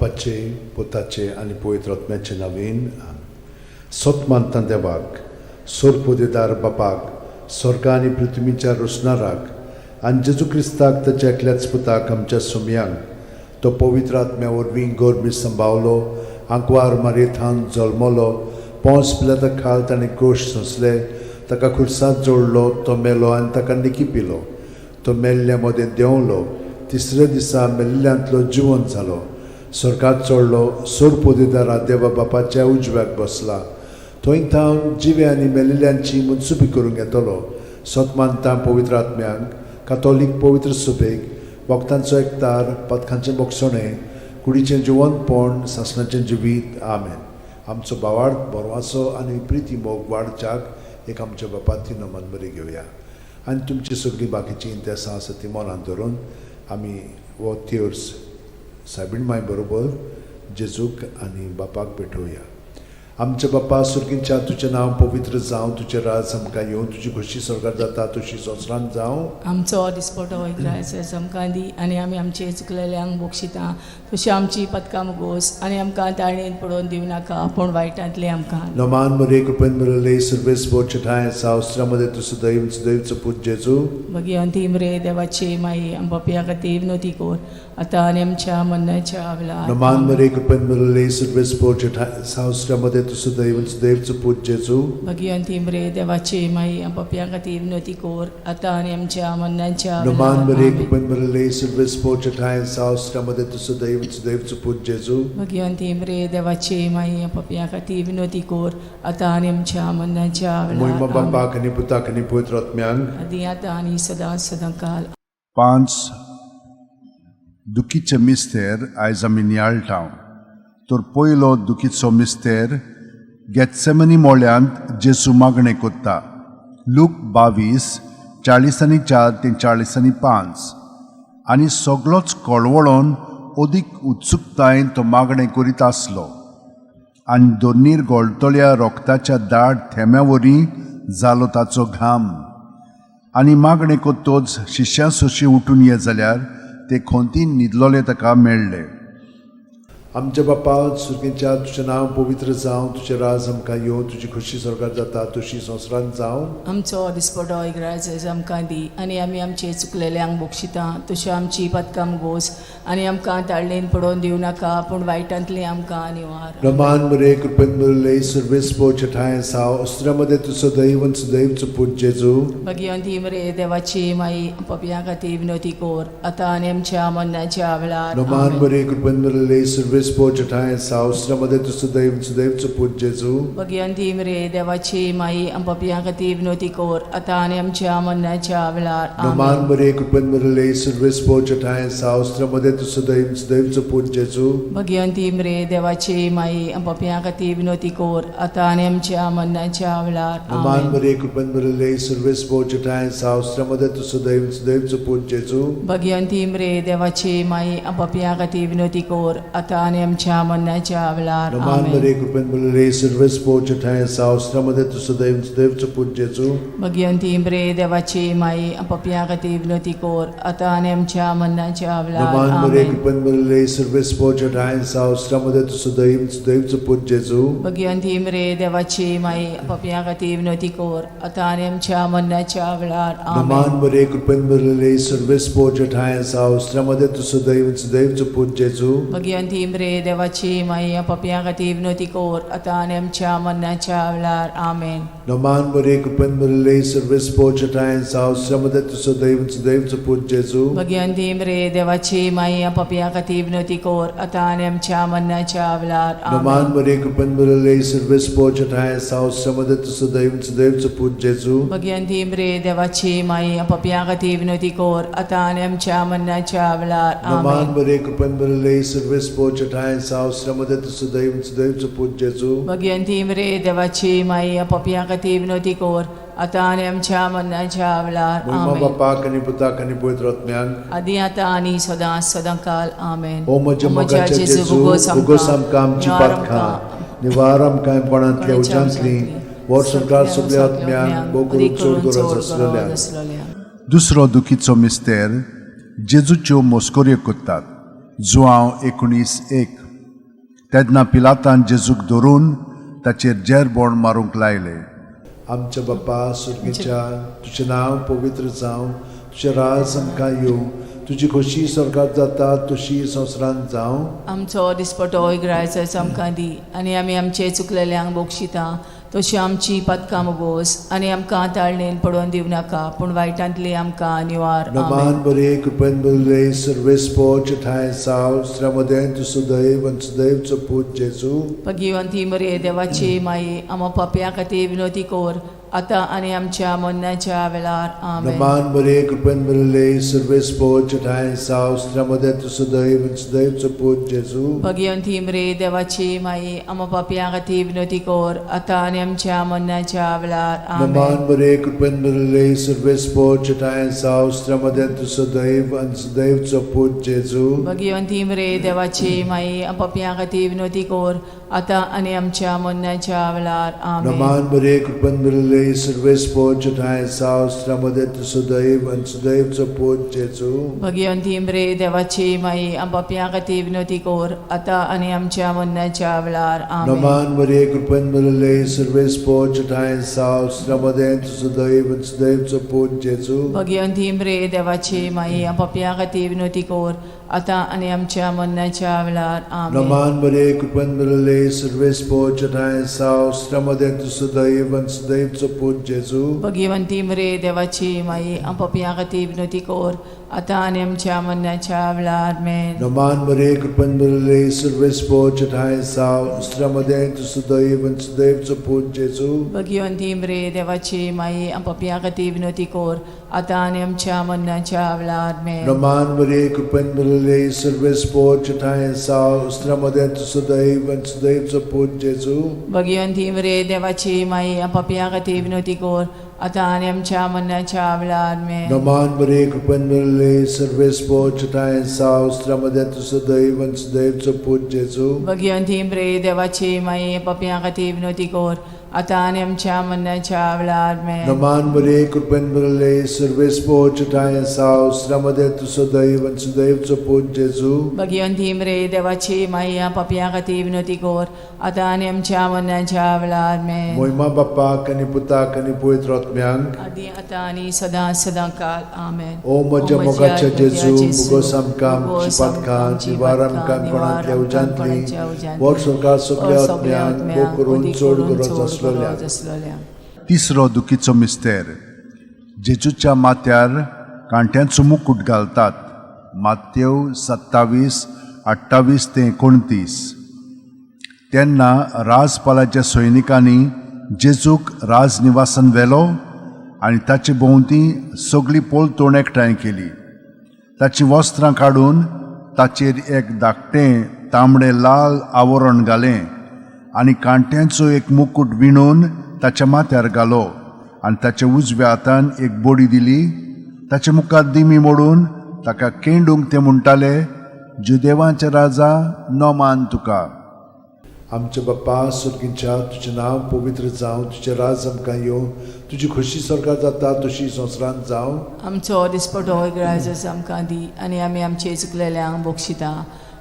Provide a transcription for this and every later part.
बापाचे, पुताचे आनी पवित्र आत्म्याचे नांवान. सत मानता देवाक, सोरपोदेदार बापाक, स्वर्गा आनी पृथ्वीच्या रोसणाराक, आनी जेजू क्रिस्ताक, ताच्या एकल्याच पुताक, आमच्या सोमयांक. तो पवित्र आत्म्या वरवीं गर्भी संभावलो, आंकवार मारयेथावन जल्मलो, पोंस पिलाता खाल ताणें कोश सोंसले, ताका खुर्सात जोडलो, तो मेलो आनी ताका निकी पिलो. तो मेल्ल्या मदें देंवलो, तिसऱ्या दिसा मेल्ल्यांतलो जिवन जालो, स्वर्गात चडलो, सोरपोदेदारा देवा बापाच्या उजव्याक बसला. थंय थावन जिवे आनी मेल्ल्यांची मनसुबी करूंक येतलो. सत मानता पवित्र आत्म्यांक, कातोलीक पवित्र सभेक, भक्तांचो एकतार, पातकांचें भोगसणें, कुडीचें जिवनपण, सासणाचें जिवीत. आमेन. आमचो भावार्थ, बरवासो आनी प्रिती मोग वाडच्याक एक आमच्या बापाती नमन बरी घेवया आनी तुमची सगळीं बाकीचीं इंतेसां आसा ती मनांत धरून आमी हो तेर्स सायबीण माय बरोबर जेजूक आनी बापाक भेटोवया. आमच्या बापा सुर्गींच्या, तुजें नांव पवित्र जावं, तुजें राज आमकां येवं, तुजी खोशी स्वर्गार जाता तशी संवसारांत जावं. आमचो दिसपटो इग्रायस आमकां दी आनी आमी आमचे चुकलेल्यांक बक्षिता तशी आमची पदकां मुगोस आनी आमकां ताळणेन पडोवन दिवं नाका, पूण वायटांतलें आमकां. नमान मरे, कृपेन भरले, सर्वेस्पर ठांय सावस्त्रामध्ये तूं सदैव सदैवचो पूत जेजू. भगिवंती मरे देवाची माई, आम पापयां खातीर विनवती कर, आतां आनी आमच्या मरणाच्या वेळार. नमान मरे, कृपेन भरले, सर्वेस्पर ठांय सावस्त्रामध्ये तूं सदैव सदैवचो पूत जेजू. भगिवंती मरे देवाची माई, आम पापयां खातीर विनवती कर, आतां आनी आमच्या मरणाच्या नमान वेळार. मरे, आमेन. कृपेन भरले, सर्वेस्पर ठांय सावस्त्रामध्ये तूं सदैव सदैवचो पूत जेजू. भगिवंती मरे देवाची माई, आम पापयां खातीर विनवती कर, आतां आनी आमच्या मरणाच्या मोहिमा वेळार. आमेन. बापाक आनी पुताक आनी पवित्र आत्म्यांक. आदी, आतां आनी सदां सदां काल. पांच दुखीचे मिस्तेर आयज आमी नियाळटा. तर पयलो दुखीचो मिस्तेर, गेत्सेमनी मोळ्यांत जेजू मागणें कोत्ता. लूक 22, 44 ते 45. आनी सगळोच कळवळोन अदीक उत्सुकतायेन तो मागणें करीत आसलो आनी दोनीर गोळटल्या रोगताच्या दाट थेंब्या वरी जालो ताचो घाम. आनी मागणें कोत्तोच शिश्यां सोशी उठून ये जाल्यार ते खोंतीन न्हिदलोले ताका मेळ्ळे. आमच्या बापा सुर्गींच्या, तुजें नांव पवित्र जावं, तुजें राज आमकां येवं, तुजी खोशी स्वर्गार जाता तशी संवसारांत जावं. आमचो दिसपटो इग्राज आमकां दी आनी आमी आमचे चुकलेल्यांक बक्षिता तशी आमची पदकां गोस आनी आमकां ताळणेन पडोवन दिवं नाका, पूण वायटांतलें आमकां निवार. रमान मरे, कृपेन भरले, सर्वेस्पर ठांय साव अस्त्रामध्ये तूं सदैव सदैवचो पूत जेजू. भगिवंती मरे देवाची माई, पापयां खातीर विनवती कर, आतां आनी आमच्या मरणाच्या वेळार. नमान आमेन. मरे, कृपेन भरले, सर्वेस्पर ठांय साव अस्त्रामध्ये तूं सदैव सदैवचो पूत जेजू. भगिवंती मरे देवाची माई, पापयां खातीर विनवती कर, आतां आनी आमच्या मरणाच्या वेळार. नमान आमेन. मरे, कृपेन भरले, सर्वेस्पर ठांय साव अस्त्रामध्ये तूं सदैव सदैवचो पूत जेजू. भगिवंती मरे देवाची माई, पापयां खातीर विनवती कर, आतां आनी आमच्या मरणाच्या वेळार. नमान आमेन. मरे, कृपेन भरले, सर्वेस्पर ठांय साव अस्त्रामध्ये तूं सदैव सदैवचो पूत जेजू. भगिवंती मरे देवाची माई, पापयां खातीर विनवती कर, आतां आनी आमच्या मरणाच्या वेळार. नमान आमेन. मरे, कृपेन भरले, सर्वेस्पर ठांय साव अस्त्रामध्ये तूं सदैव सदैवचो पूत जेजू. भगिवंती मरे देवाची माई, पापयां खातीर विनवती कर, आतां आनी आमच्या मरणाच्या वेळार. नमान मरे, आमेन. कृपेन भरले, सर्वेस्पर ठांय साव अस्त्रामध्ये तूं सदैव सदैवचो पूत जेजू. भगिवंती मरे देवाची माई, पापयां खातीर विनवती कर, आतां आनी आमच्या मरणाच्या वेळार. नमान आमेन. मरे, कृपेन भरले, सर्वेस्पर ठांय साव अस्त्रामध्ये तूं सदैव सदैवचो पूत जेजू. भगिवंती मरे देवाची माई, पापयां खातीर विनवती कर, आतां आनी आमच्या मरणाच्या वेळार. आमेन. नमान मरे, कृपेन भरले, सर्वेस्पर ठांय साव अस्त्रामध्ये तूं सदैव सदैवचो पूत जेजू. भगिवंती मरे देवाची माई, पापयां खातीर विनवती कर, आतां आनी आमच्या मरणाच्या वेळार. नमान आमेन. मरे, कृपेन भरले, सर्वेस्पर ठांय साव अस्त्रामध्ये तूं सदैव सदैवचो पूत जेजू. भगिवंती मरे देवाची माई, पापयां खातीर विनवती कर, आतां आनी आमच्या मरणाच्या वेळार. नमान आमेन. मरे, कृपेन भरले, सर्वेस्पर ठांय साव अस्त्रामध्ये तूं सदैव सदैवचो पूत जेजू. भगिवंती मरे देवाची माई, पापयां खातीर विनवती कर, आतां आनी आमच्या मरणाच्या वेळार. मोहिमा आमेन. बापाक आनी पुताक आनी पवित्र आत्म्याक. आदी, आतां आनी सदां सदां काल. आमेन. ओ म्हज्या मोगाच्या जेजू, भोगोस आमकां आमची पातकां, निवार आमकां कोणांतल्या उज्यांतली, व्हर संवसार सगल्या आत्म्यांक, भोव करून चड गरज आसलेल्यांक. आसलेल्या. दुसरो दुखीचो मिस्तेर, जेजूच्यो मोस्कोऱ्यो कोत्तात. जुआंव 19:1. तेन्ना पिलातान जेजूक धरून ताचेर जेरबोण मारूंक लायलें. आमच्या बापा सुर्गीच्या, तुजें नांव पवित्र जावं, तुजें राज आमकां येवं, तुजी खोशी स्वर्गात जाता तशी संवसारांत जावं. आमचो दिसपटो इग्रायचाचो आमकां दी आनी आमी आमचे चुकलेल्यांक बक्षिता तशी आमची पातकां मोगोस आनी आमकां ताळणेन पडोवन दिवं नाका पूण वायटांतली आमकां निवार. आमेन. नमान बरे, कृपेन बरले, सर्वेस्पोच ठांय साव स्त्र्यामदें तूं सुदैव आनी सुदैवचो पूत जेजू. भगिवंती मरे देवाची माई, आमा पापया खातीर विनोती कर आतां आनी आमच्या मरणाच्या वेळार. आमेन. नमान बरे, कृपेन बरले, सर्वेस्पोच ठांय साव स्त्र्यामदें तूं सुदैव आनी सुदैवचो पूत जेजू. भगिवंती मरे देवाची माई, आमा पापया खातीर विनोती कर आतां आनी आमच्या मरणाच्या वेळार. आमेन. नमान बरे, कृपेन बरले, सर्वेस्पोच ठांय साव स्त्र्यामदें तूं सुदैव आनी सुदैवचो पूत जेजू. भगिवंती मरे देवाची माई, पापया खातीर विनोती कर आतां आनी आमच्या मरणाच्या वेळार. आमेन. नमान बरे, कृपेन बरले, सर्वेस्पोच ठांय साव स्त्र्यामदें तूं सुदैव आनी सुदैवचो पूत जेजू. भगिवंती मरे देवाची माई, पापया खातीर विनोती कर आतां आनी आमच्या मरणाच्या वेळार. आमेन. नमान बरे, कृपेन बरले, सर्वेस्पोच ठांय साव स्त्र्यामदें तूं सुदैव आनी सुदैवचो पूत जेजू. भगिवंती मरे देवाची माई, पापया खातीर विनोती कर आतां आनी आमच्या मरणाच्या वेळार. आमेन. नमान बरे, कृपेन बरले, सर्वेस्पोच ठांय साव स्त्र्यामदें तूं सुदैव आनी सुदैवचो पूत जेजू. भगिवंती मरे देवाची माई, पापया खातीर विनोती कर आतां आनी आमच्या मरणाच्या वेळार. आमेन. नमान बरे, कृपेन बरले, सर्वेस्पोच ठांय साव स्त्र्यामदें तूं सुदैव आनी सुदैवचो पूत जेजू. भगिवंती मरे देवाची माई, पापया खातीर विनोती कर आतां आनी आमच्या मरणाच्या वेळार. आमेन. नमान बरे, कृपेन बरले, सर्वेस्पोच ठांय साव स्त्र्यामदें तूं सुदैव आनी सुदैवचो पूत जेजू. भगिवंती मरे देवाची माई, पापया खातीर विनोती कर आतां आनी आमच्या मरणाच्या वेळार. आमेन. नमान बरे, कृपेन बरले, सर्वेस्पोच ठांय साव स्त्र्यामदें तूं सुदैव आनी सुदैवचो पूत जेजू. भगिवंती मरे देवाची माई, पापया खातीर विनोती कर आतां आनी आमच्या मरणाच्या वेळार. आमेन. नमान बरे, कृपेन बरले, सर्वेस्पोच ठांय साव स्त्र्यामदें तूं सुदैव आनी सुदैवचो पूत जेजू. भगिवंती मरे देवाची माई, पापया खातीर विनोती कर आतां आनी आमच्या मरणाच्या वेळार. आमेन. मोहिमा बाप्पाक आनी पुताक आनी पवित्र आत्म्यांक, आदी आतां आनी सदां सदां काल. आमेन. ओ म्हज्या मोगाच्या जेजू, मुगोस आमकां आमची पातकां निवार आमकां कोणांतल्या उज्यांतली, वर सरकार सगल्या आत्म्यांक भोग करून चड गरज आसलोल्या. आसलोल्या. तिसरो दुखीचो मिस्तेर. जेजूच्या माथ्यार कांट्यांचो मुकूट घालतात. मातेव 27:28 ते 29. तेन्ना राजपालाच्या सैनिकांनी जेजूक राजनिवासान व्हेलो आनी ताचे भोंवती सगळी पलतोण एकठांय केली. ताचीं वस्त्रां काडून ताचेर एक धाकटें तांबडें लाल आवरण घालें आनी कांट्यांचो एक मुकूट विणून ताच्या माथ्यार घालो आनी ताच्या उजव्या हातान एक बडी दिली. ताचे मुखार दिमी मोडून ताका केंडूंक ते म्हणटाले, जुदेवांचे राजा, नमान तुका. आमच्या बाप्पा सुर्गींच्या, तुजें नांव पवित्र जावं, तुजें राज आमकां येवं, तुजी खोशी स्वर्गात जाता तशी संवसारांत जावं. आमचो दिसपटो इगराजच आमकां दी आनी आमी आमचे चुकलेल्यांक बक्षिता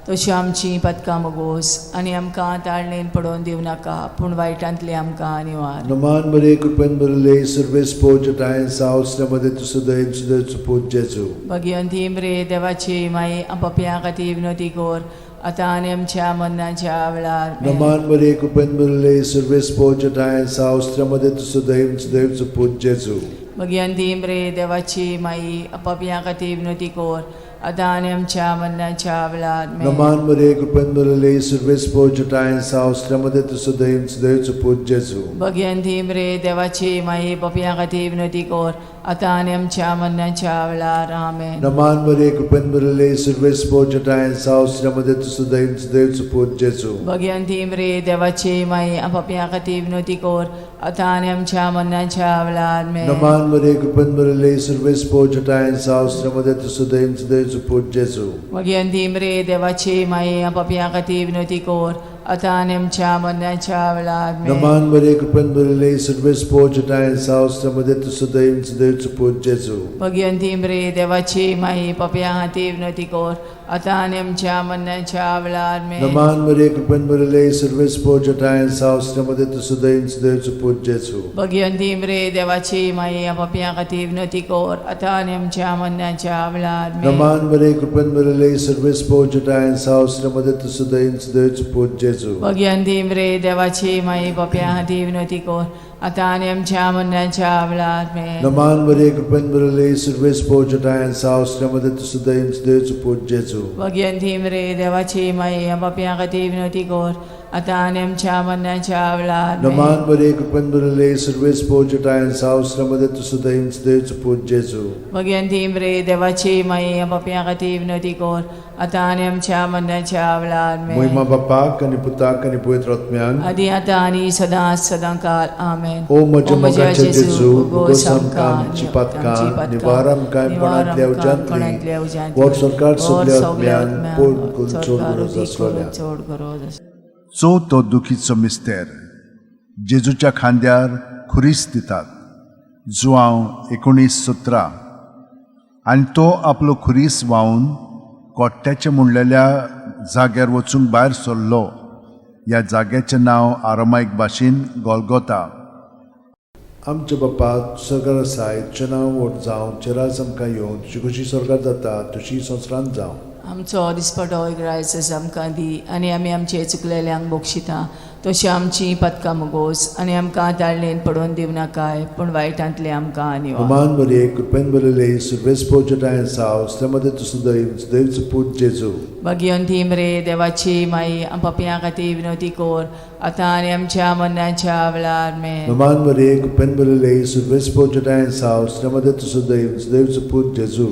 तशी आमची पदकां मोगोस आनी आमकां ताळणेन पडोवन दिवं नाका पूण वायटांतली आमकां निवार. नमान बरे, कृपेन बरले, सर्वेस्पोच ठांय साव स्त्र्यामदें तूं सुदैव सुदैवचो पूत जेजू. भगिवंती मरे देवाची माई, पापयां खातीर विनोती कर आतां आनी आमच्या मरणाच्या वेळार. आमेन. नमान बरे, कृपेन बरले, सर्वेस्पोच ठांय साव स्त्र्यामदें तूं सुदैव सुदैवचो पूत जेजू. भगिवंती मरे देवाची माई, पापयां खातीर विनोती कर आतां आनी आमच्या मरणाच्या वेळार. आमेन. नमान बरे, कृपेन बरले, सर्वेस्पोच ठांय साव स्त्र्यामदें तूं सुदैव सुदैवचो पूत जेजू. भगिवंती मरे देवाची माई, पापयां खातीर विनोती कर आतां आनी आमच्या मरणाच्या वेळार. आमेन. नमान बरे, कृपेन बरले, सर्वेस्पोच ठांय साव स्त्र्यामदें तूं सुदैव सुदैवचो पूत जेजू. भगिवंती मरे देवाची माई, पापयां खातीर विनोती कर आतां आनी आमच्या मरणाच्या वेळार. आमेन. नमान बरे, कृपेन बरले, सर्वेस्पोच ठांय साव स्त्र्यामदें तूं सुदैव सुदैवचो पूत जेजू. भगिवंती मरे देवाची माई, पापयां खातीर विनोती कर आतां आनी आमच्या मरणाच्या वेळार आमेन. नमान मरे कृपेन भरिल्ले सर्वेस पोजटाय सावस मध्ये तूं सदैव सदैवचो पूत जेजू. भगिवंती मरे देवाची माई पापया खातीर विनवती कर आतां आनी आमच्या मरणाच्या वेळार आमेन. नमान मरे कृपेन भरिल्ले सर्वेस पोजटाय सावस मध्ये तूं सदैव सदैवचो पूत जेजू. भगिवंती मरे देवाची माई पापया खातीर विनवती कर आतां आनी आमच्या मरणाच्या वेळार आमेन. नमान मरे कृपेन भरिल्ले सर्वेस पोजटाय सावस मध्ये तूं सदैव सदैवचो पूत जेजू. भगिवंती मरे देवाची माई पापया खातीर विनवती कर आतां आनी आमच्या मरणाच्या वेळार आमेन. नमान मरे कृपेन भरिल्ले सर्वेस पोजटाय सावस मध्ये तूं सदैव सदैवचो पूत जेजू. भगिवंती मरे देवाची माई पापया खातीर विनवती कर आतां आनी आमच्या मरणाच्या वेळार आमेन. नमान मरे कृपेन भरिल्ले सर्वेस पोजटाय सावस मध्ये तूं सदैव सदैवचो पूत जेजू. भगिवंती मरे देवाची माई पापया खातीर विनवती कर आतां आनी आमच्या मरणाच्या वेळार आमेन. मोहिमा बापाक आनी पुताक आनी पवित्र आत्म्याक आदी आतां आनी सदां सदां काल आमेन. ओ म्हज्या मोगाचे जेजू, भोगोस आमकां आमची पातकां, निवार आमकां कोणांतल्या उज्यांतली, वर सरकार सगल्या आत्म्यान पोड करून चड गरज आसलोल्या. चड गरज आसलोल्या. चवथो दुखीचो मिस्तेर जेजूच्या खांद्यार खुरीस दितात, जुआंव 19:17. आनी तो आपलो खुरीस व्हांवन कोट्ट्याचें म्हणलेल्या जाग्यार वचूंक भायर सरलो. ह्या जाग्याचें नांव आरामायक भाशेन गोलगोता. आमच्या बापा सरकार आसाय, तुजें नांव व्हड जावं, तुजें राज आमकां येवं, तुजी खोशी स्वर्गात जाता तशी संवसारांत जावं. आमचो दिसपटो ग्रायस आमकां दी आनी आमी आमचे चुकलेल्यांक बक्षिता तशी आमची पदकां मुगोस आनी आमकां ताळणेन पडोवन दिवं नाकाय पूण वायटांतले आमकां निवार. नमान मरे कृपेन भरिल्ले सर्वेस पोजटाय सावस मध्ये तूं सदैव सदैवचो पूत जेजू. भगिवंती मरे देवाची माई पापयां खातीर विनवती कर आतां आनी आमच्या मरणाच्या वेळार आमेन. नमान मरे कृपेन भरिल्ले सर्वेस पोजटाय सावस मध्ये तूं सदैव सदैवचो पूत जेजू.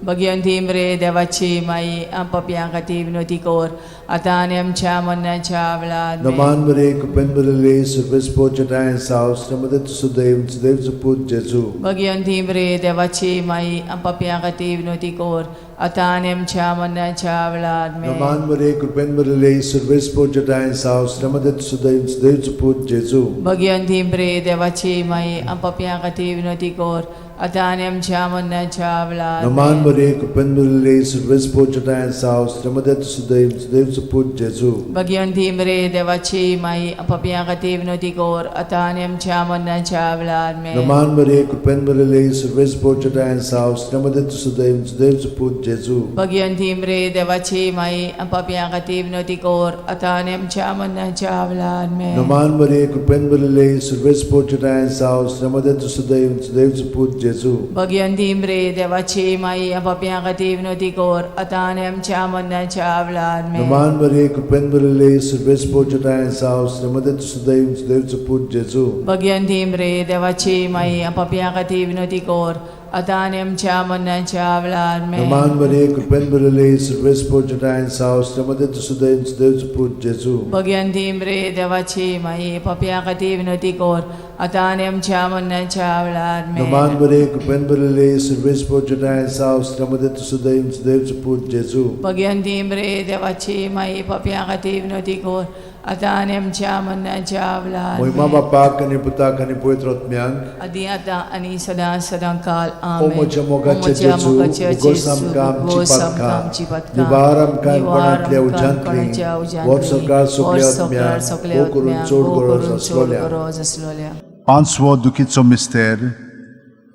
भगिवंती मरे देवाची माई पापयां खातीर विनवती कर आतां आनी आमच्या मरणाच्या वेळार आमेन. नमान मरे कृपेन भरिल्ले सर्वेस पोजटाय सावस मध्ये तूं सदैव सदैवचो पूत जेजू. भगिवंती मरे देवाची माई पापयां खातीर विनवती कर आतां आनी आमच्या मरणाच्या वेळार आमेन. नमान मरे कृपेन भरिल्ले सर्वेस पोजटाय सावस मध्ये तूं सदैव सदैवचो पूत जेजू. भगिवंती मरे देवाची माई पापयां खातीर विनवती कर आतां आनी आमच्या मरणाच्या वेळार नमान आमेन. मरे कृपेन भरिल्ले सर्वेस पोजटाय सावस मध्ये तूं सदैव सदैवचो पूत जेजू. भगिवंती मरे देवाची माई पापयां खातीर विनवती कर आतां आनी आमच्या मरणाच्या वेळार आमेन. नमान मरे कृपेन भरिल्ले सर्वेस पोजटाय सावस मध्ये तूं सदैव सदैवचो पूत जेजू. भगिवंती मरे देवाची माई पापयां खातीर विनवती कर आतां आनी आमच्या मरणाच्या वेळार आमेन. नमान मरे कृपेन भरिल्ले सर्वेस पोजटाय सावस मध्ये तूं सदैव सदैवचो पूत जेजू. भगिवंती मरे देवाची माई पापयां खातीर विनवती कर आतां आनी आमच्या मरणाच्या वेळार आमेन. नमान मरे कृपेन भरिल्ले सर्वेस पोजटाय सावस मध्ये तूं सदैव सदैवचो पूत जेजू. भगिवंती मरे देवाची माई पापयां खातीर विनवती कर आतां आनी आमच्या मरणाच्या वेळार आमेन. नमान मरे कृपेन भरिल्ले सर्वेस पोजटाय सावस मध्ये तूं सदैव सदैवचो पूत जेजू. भगिवंती मरे देवाची माई पापयां खातीर विनवती कर आतां आनी आमच्या मरणाच्या वेळार आमेन. नमान मरे कृपेन भरिल्ले सर्वेस पोजटाय सावस मध्ये तूं सदैव सदैवचो पूत जेजू. भगिवंती मरे देवाची माई पापयां खातीर विनवती कर आतां आनी आमच्या मरणाच्या वेळार मोहिमा आमेन. बापाक आनी पुताक आनी पवित्र आत्म्याक आदी आतां आनी सदां सदां काल ओ आमेन. म्हज्या मोगाचे ओ म्हज्या जेजू, मोगाचे उगोस जेजू, आमकां आमची उगोस आमकां पातकां, आमची पातकां, निवार आमकां निवार कोणांतल्या आमकां उज्यांतली, कोणाच्या उज्यांतली, वर सरकार सगल्या वर सरकार आत्म्यांक, सगल्या भोव करून आत्म्यांक, चड भोव गरज करून चड आसलोल्या. गरज आसलोल्या. पांचवो दुखीचो मिस्तेर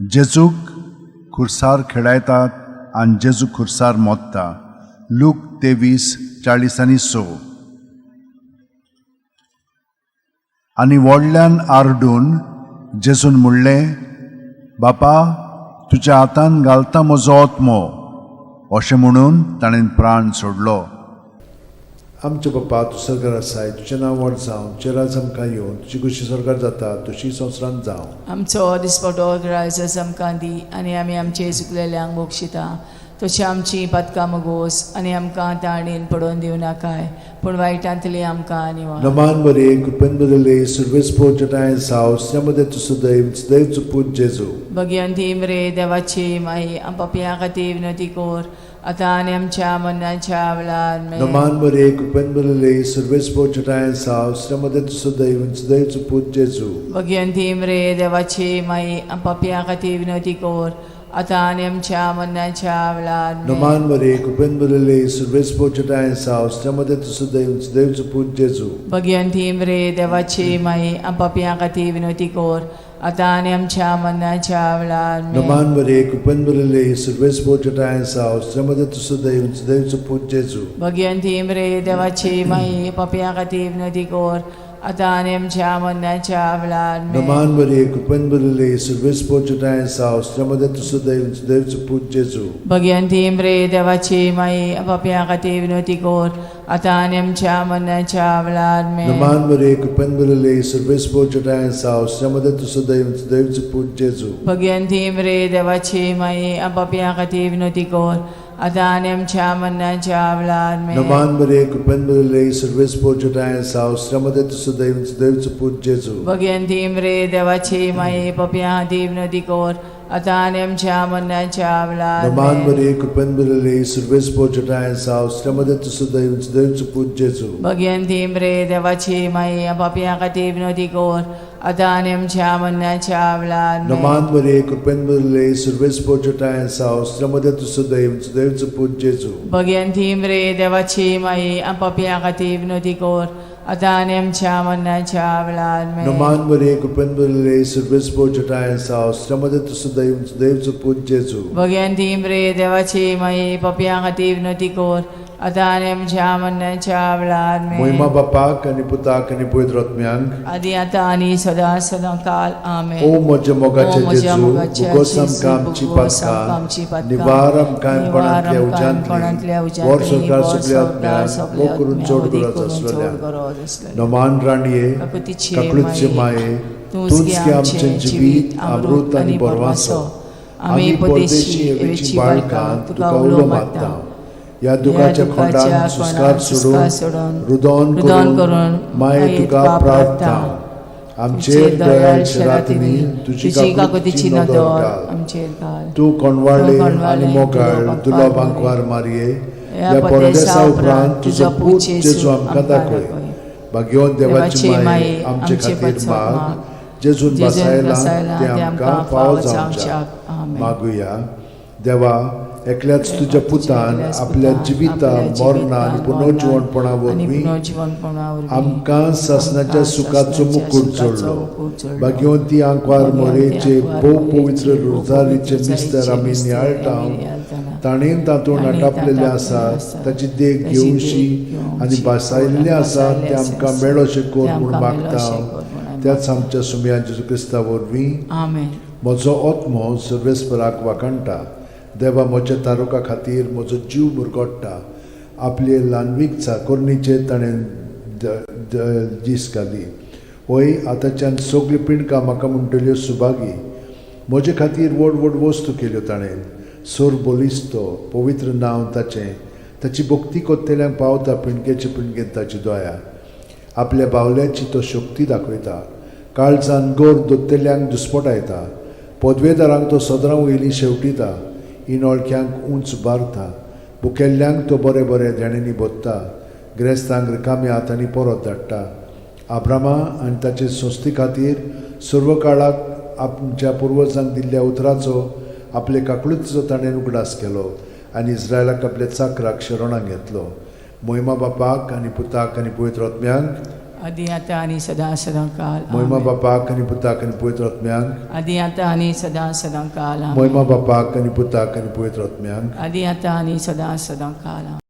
जेजूक खुर्सार खेळायतात आनी जेजू खुर्सार मोत्ता, लूक 23:46. आनी व्हडल्यान आरडून जेजून म्हणलें, बापा तुज्या हातान घालता म्हजो आत्मो. अशें म्हणून ताणें प्राण सोडलो. आमच्या बापा तूं सरकार आसाय, तुजें नांव व्हड जावं, तुजें राज आमकां येवं, तुजी खोशी स्वर्गार जाता तशी संवसारांत जावं. आमचो दिसपटो ग्रायस आमकां दी आनी आमी आमचे चुकलेल्यांक बक्षिता तशी आमची पातकां मुगोस आनी आमकां ताणेन पडोवन दिवं नाकाय पूण वायटांतली आमकां निवार. नमान मरे कृपेन बदले सर्वेस्पोर जटाय साव श्रमदे तू सदैव सदैव पूत जेजू. भगवंती मरे देवाची माई, आम पापयां खातीर विनवती कर आतां आनी आमच्या मरणाच्या वेळार. आमेन. नमान मरे कृपेन बदले सर्वेस्पोर जटाय साव श्रमदे तू सदैव सदैव पूत जेजू. भगवंती मरे देवाची माई, आम पापयां खातीर विनवती कर आतां आनी आमच्या मरणाच्या वेळार. आमेन. नमान मरे कृपेन बदले सर्वेस्पोर जटाय साव श्रमदे तू सदैव सदैव पूत जेजू. भगवंती मरे देवाची माई, आम पापयां खातीर विनवती कर आतां आनी आमच्या मरणाच्या वेळार. आमेन. नमान मरे कृपेन बदले सर्वेस्पोर जटाय साव श्रमदे तू सदैव सदैव पूत जेजू. भगवंती मरे देवाची माई, पापयां खातीर विनवती कर आतां आनी आमच्या मरणाच्या वेळार. आमेन. नमान मरे कृपेन बदले सर्वेस्पोर जटाय साव श्रमदे तू सदैव सदैव पूत जेजू. भगवंती मरे देवाची माई, पापयां खातीर विनवती कर आतां आनी आमच्या मरणाच्या वेळार. आमेन. नमान मरे कृपेन बदले सर्वेस्पोर जटाय साव श्रमदे तू सदैव सदैव पूत जेजू. भगवंती मरे देवाची माई, पापयां खातीर विनवती कर आतां आनी आमच्या मरणाच्या वेळार. आमेन. नमान मरे कृपेन बदले सर्वेस्पोर जटाय साव श्रमदे तू सदैव सदैव पूत जेजू. भगवंती मरे देवाची माई, पापयां खातीर विनवती कर आतां आनी आमच्या मरणाच्या वेळार. नमान आमेन. मरे कृपेन बदले सर्वेस्पोर जटाय साव श्रमदे तू सदैव सदैव पूत जेजू. भगवंती मरे देवाची माई, पापयां खातीर विनवती कर आतां आनी आमच्या मरणाच्या वेळार. आमेन. नमान मरे कृपेन बदले सर्वेस्पोर जटाय साव श्रमदे तू सदैव सदैव पूत जेजू. भगवंती मरे देवाची माई, पापयां खातीर विनवती कर आतां आनी आमच्या मरणाच्या वेळार. आमेन. नमान मरे कृपेन बदले सर्वेस्पोर जटाय साव श्रमदे तू सदैव सदैव पूत जेजू. भगवंती मरे देवाची माई, पापयां खातीर विनवती कर आतां आनी आमच्या मरणाच्या वेळार. आमेन. मोहिमा बापाक आनी पुताक आनी पवित्र आत्म्यांक. आदी आतां आनी सदां सदां काल. आमेन. ओ म्हज्या मोगाचे ओ म्हज्या जेजू, मोगाचे भोगोस जेजू, आमकां आमची भोगोस आमकां आमची पातकां, पातकां, निवार आमकां निवार कोणांतल्या आमकां कोणांतल्या उज्यांतली, वर उज्यांतली, संवसार वर सगल्या संवसार आत्म्यांक, सगल्या मोग करून आत्म्यांक, चड वदीक गरज करून चड आसलेल्या. गरज आसलेल्या. नमान राणये, काकुतीचे काकळूतचे माये, माये, तूंच तूंच गे गे आमचें आमचें जिवीत, अमृत आनी बरवासो. आमी परदेशी एवेची बाळकां तुका उलो मारता. ह्या दुखाच्या खोंडान सुस्कार सोडून, रुदोन रुदोन करून करून माये तुका प्रार्थना. आमचेर दयाळ शरातिनी तुजी काकुतीची नदर घाल. आमचेर घाल. तूं कोणवाळे तूं कोणवाळे, आनी मोगाळ तुजो दुलो बांकवार बांकवार मारये, ह्या ह्या परदेसा परदेसा उपरांत तुजो पूत जेजू आमकां दाखय. भाग्यवंत देवाची माये, आमचे खातीर माग, जेजून जेजून बसायला बसायला ते आमकां फावो जावच्याक. आमेन. मागुया. देवा, एकल्याच तुज्या पुतान एकल्याच आपल्या पुतान जिविता आपल्या मरणा आनी जिवितान, पुनर्जिवणपणा आनी वरवीं पुनर्जिवणपणा वरवीं आमकां सासणाच्या आमकां सुखाचो सासणाच्या मुकूट सुखाचो जोडलो. मुकूट जोडलो. भाग्यवंती आंकवार भाग्यवंती मोरेचे आंकवार भोव मोरेचे पवित्र भोव रोजारीचे पवित्र मिस्तर आमी रोजारीचे नियाळटा, आमी नियाळटाना, ताणें तातूंत ताणें आटापलेलें तातूंत आसा, आसा, ताची देख ताची घेवशी देख घेवची आनी भासायल्लें आसा भासायल्लें तें आसा, आमकां मेळोशें कर तें म्हूण आमकां मागता. मेळोशें कर म्हूण आमी त्याच आमच्या सुमया जेजू क्रिस्ता वरवीं. आमेन. म्हजो आत्मो सर्वेस्पराक वाखाणटा, देवा म्हज्या तारुका खातीर म्हजो जीव मुरगोट्टा. आपले ल्हानवीक चाकोरणीचेर ताणें दीस घाली. वय, आतांच्यान सगळीं पिंडकां म्हाका म्हणटल्यो सुभागी. म्हजे खातीर व्हड व्हड वस्तू केल्यो ताणें. सोर बलिस्तो पवित्र नांव ताचें. ताची भक्ती कोत्तेल्यांक पावता पिंडकेचे पिंडकेन ताची दया. आपल्या बावल्याची तो शक्ती दाखयता, काळजान गोर दोत्तेल्यांक दुस्पटायता. पदवेदारांक तो सदरां वयली शेवटिता, इनोळख्यांक उंच बारता. भुकेल्ल्यांक तो बरें बरें देण्यांनी भोत्ता, ग्रेस्तांक रिकाम्या हातांनी परत धाडटा. आब्रामा आनी ताचे संस्थे खातीर सर्व काळाक आमच्या पुर्वजांक दिल्ल्या उतराचो आपले काकळुतीचो ताणें उगडास केलो आनी इस्रायलाक आपल्या चाकराक शरणाक घेतलो. मोहिमा बापाक आनी पुताक आनी पवित्र आत्म्यांक. आदी आतां आनी सदां सदां काल. मोहिमा आमेन. बापाक आनी पुताक आनी पवित्र आत्म्यांक. आदी आतां आनी सदां सदां काल. आमेन. मोहिमा बापाक आनी पुताक आनी पवित्र आत्म्यांक. आदी आतां आनी सदां सदां काल. आमेन.